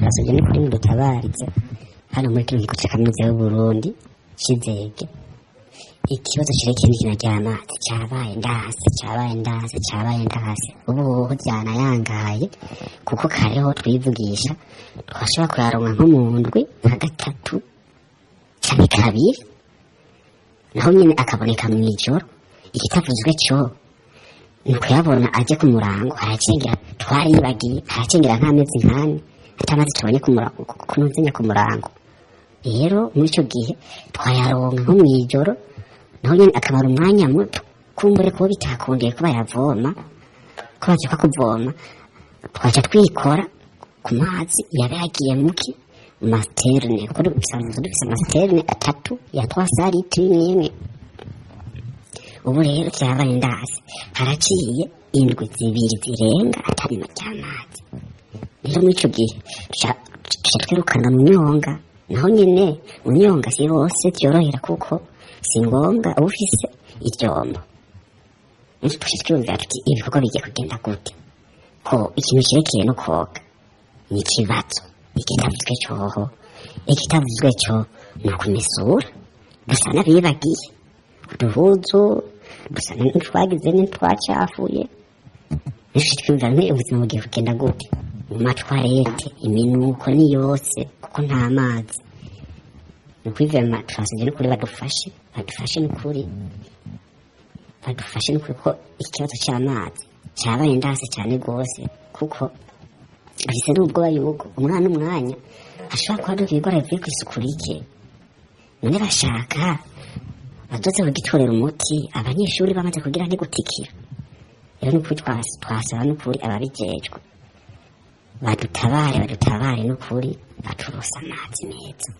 Turasabye n'ukuri mudutabarize hano muri kino kigo ca kaminuza y'Uburundi c'Izege. Ikibazo cerekeye n'ikena ry'amazi cabaye ndahase, cabaye ndahase, cabaye ndahase. Ubu hoho vyanayangaye, kuko kare ho twivugisha twashobora kuyaronka nko mu ndwi nka gatatu canke kabiri, naho nyene akaboneka mw'ijoro. Ikitavuzwe co ni ukuyabona aje ku murango. Haracengera, twaribagiye, haracengera nk'amezi nk'ane atamazi tubonye ku murango, kunuzenya ku murango. Rero muri ico gihe twayaronka nko mw'ijoro, naho nyene akamara umwanya muto. Kumbure kuba bitakundiye ko bayavoma, ko bavyuka kuvoma, twaca twikora ku mazi yaba yagiye muki mu ma citernes, kuko dusanzwe dufise ama citernes atatu ya 300 litres imwe. Ubu rero vyabaye ndasi, haraciye indwi 2 zirenga atarima ry'amazi. Rero muri ico gihe tuca twirukana mu myonga. Naho nyene mu myonga si bose vyorohera, kuko si ngombwa uba ufise ivyombo. Tuca twiyumvira tuti: ibikorwa bigiye kugenda gute, ko ikintu cerekeye no koga ni ikibazo? Ikitavuzwe coho, ikitavuzwe co ni ukumesura. Dusa n'abibagiye uduhuzu, dusa n'utwagize n'utwacafuye. Nico twiyumvira nti ubuzima bugiye kugenda gute? Mu ma toilettes iminuko ni yose, kuko nta mazi. Ni ukuri vraiment turasabye n'ukuri badufashe, badufashe n'ukuri, badufashe n'ukuri, ko ikibazo c'amazi cabaye ndase cane rwose, kuko afise n'ubwoba yuko umwana umwanya ashobora kuba ibigora bivuye kw'isuku rike. None bashaka bazoze kugitorera umuti abanyeshuri bamaze kugira ntigutikira. Rero nukuri twasaba n'ukuri ababijejwe badutabare, badutabare n'ukuri, baturose amazi meza.